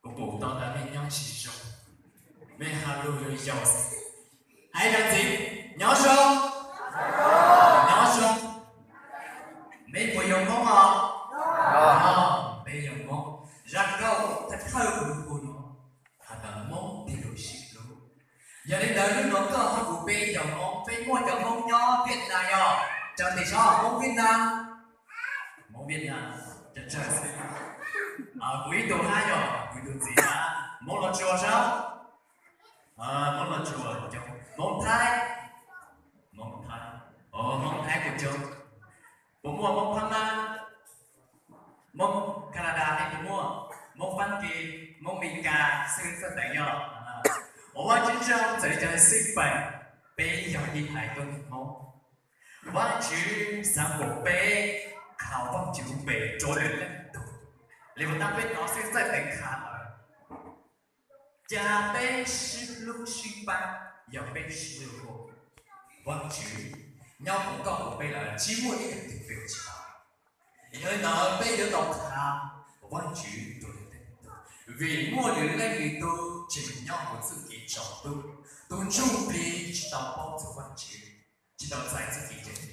Kuv pum tau tas nej nyob tsis zoo, nej hais lus yau yau. Hais ib zaug ntxiv, nyob zoo, nyob zoo. Peb puas yog Hmoob os? Peb yog Hmoob. Zaj nkauj thawj thawj kuv hu no has tas Hmoob tig lus sib hlub. Yog li ntawd hnub no koj ho kuv peb yog Hmoob, peb muaj cov Hmoob nyob Viaj Nam yog? Tso tes saib Hmoob Viaj Nam. Hmoob Viaj Nam, kuv ib tug hab yog kuv ib tug txiv hab. Hmoob Los Tsuas saib. Hmoob Los Tsuas coob. Hmoob Thaib, Hmoob Thaib, Hmoob Thaib kuj coob. Puas muaj Hmoob Phab Mab, Hmoob Canada ne? Puas muaj Hmoob Fab Kis, Hmoob Mes Kas xwb txawj teev yog? Ua Vajtswv tsaug txawm li cas xij peem, peb yog ib haiv tuab neeg Hmoob. Vajtswv xav kom peb khaws Vajtswv lub npe rau lwm leej tug. Li uas tab peb hnov xwb txawj teev khaws lawm. Cas peb sib hlub sib pab, yog peb sib hlub, Vajtswv nyob hauv koj hauv peb lawm, tsis muaj ib yam twg peb ua tsis tau. Yog li ntawd peb yuav tau khaws Vajtswv rau lwm leej tug, vim muaj lwm leej lwm tug tseem nyob hauv txuj kev tsaus ntuj, tus ntsuj plig tsis tau paub txog Vajtswv, tsis tau txais txuj kev cai.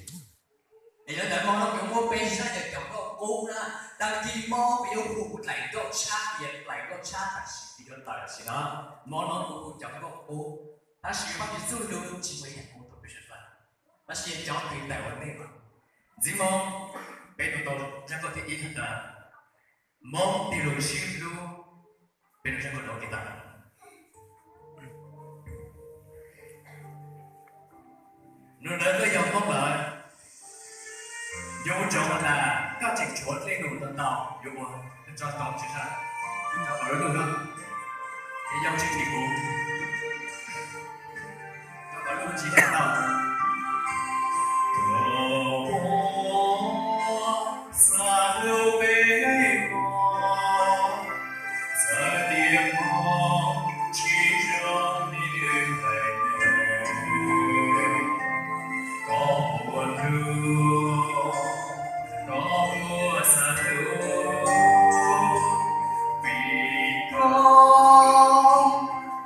Es yog li ntawd hmo no kuv muab peb zaj yog cov nkauj qub na, tag kis hmo peb yuav hu dlaim nkauj tshab, yog dlaim nkauj tshab tam sim peb yuav tawm tam sim no. Hmo no kuv hu cov nkauj qub, tab sis Vajtswv txuj lus tsis muaj ib yam qub rau peb sawv daws, tab sis yog cov kws tawm ua ntej mas. Ntxiv hmo peb nug tau zaj nkauj thib ib has tas Hmoob tig lus sib hlub, peb nug zaj nkauj no li tas. Nug ntawd koj yog Hmoob lawm, yuav ua tsaug has tas koj tseem tshuav dlej num ntau ntau yuav ua, tso tau tsis tau, tso tau yuav nug na, es yog tsis tim kuv, tso tau yuav tsis tau. Koj puas xav hlub peb os, txawm tias Hmoob tsis zoo li lwm haiv neeg. Koj puas hlub, koj puas xav hlub, vim koj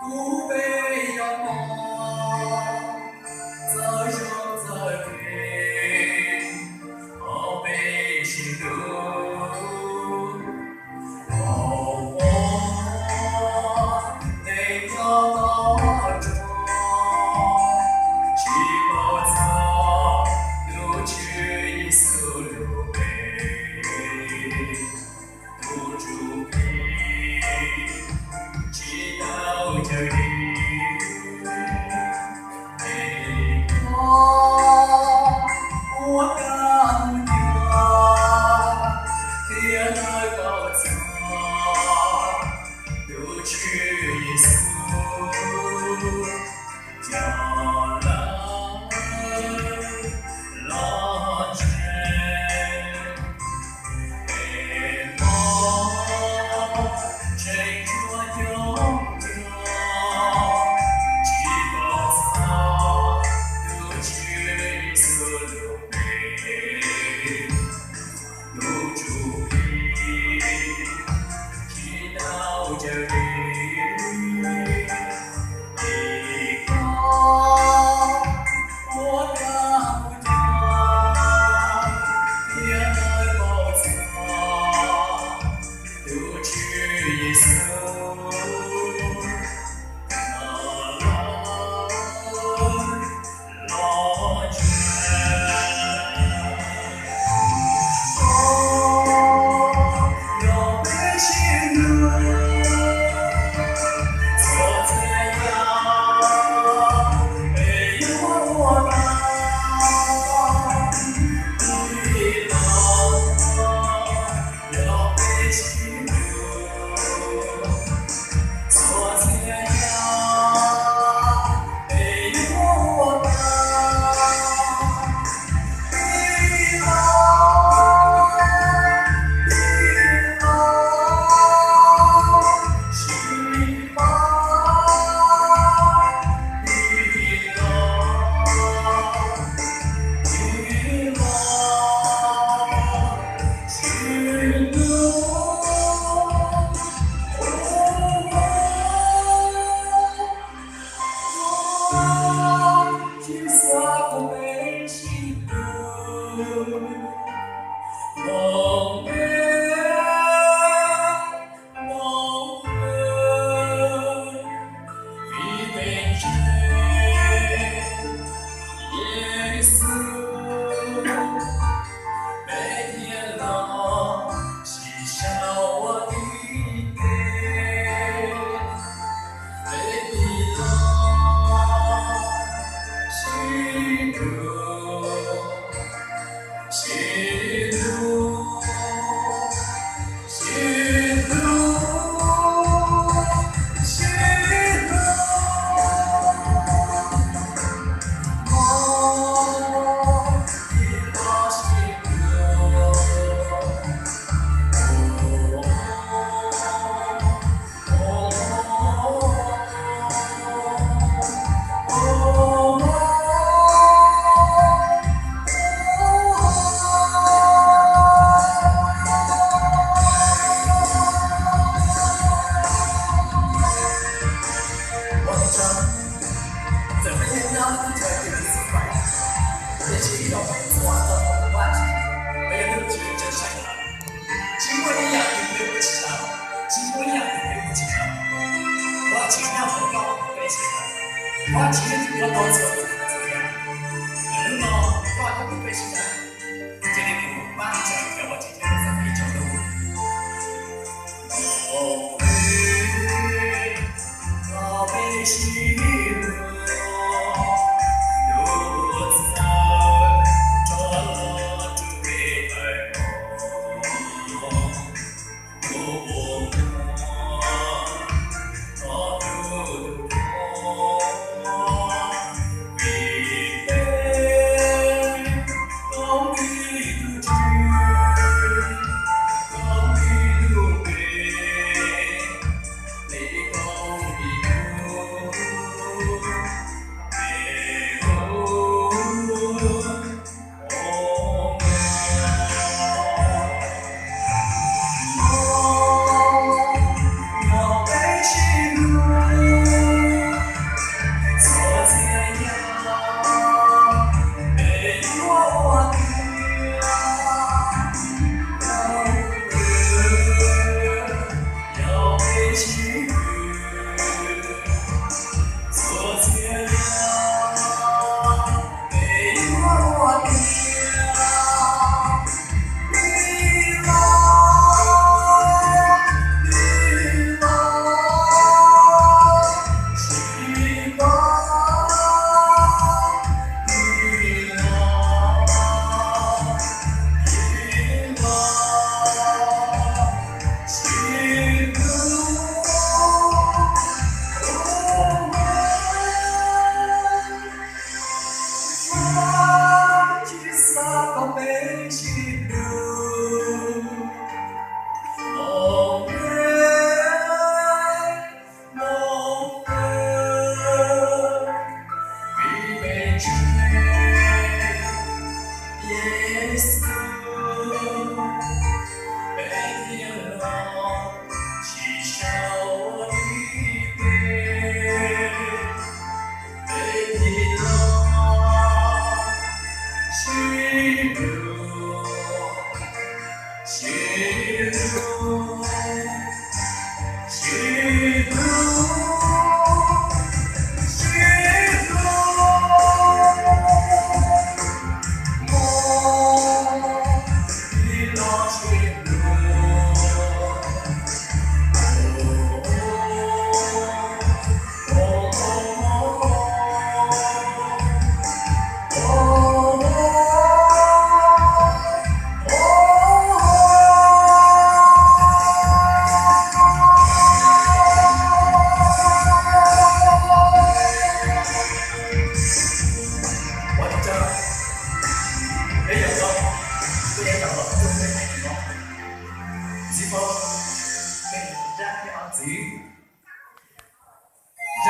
kuv peb yog Hmoob. Hnub no koj thiab kuv peb sib tham, cia li mus pab ntsaws cov uas tsis tau txoj kev tsaus ntuj. Os peb sib hlub, tus txawj rov los rau peb tawm hauv. Tus uas muaj ob tug tus kheej, vim peb koom ib tug tswv, koom ib lub npe, peb koom ib tug npe hu ua Hmoob. Yog peb sib hlub, txhua txhia yam peb yuav ua tiav. Yog peb sib hlub, txhua txhia yam peb yuav ua tiav. Ib los, ib los, sib nrog, ib los, ib los, sib hlub. Tsis xav kom peb sib hlub, Hmoob, Hmoob, vim peb ntseeg Yexus, peb thiaj los tsis sau ua ib teg. Peb thiaj los sib hlub, sib hlub, sib hlub.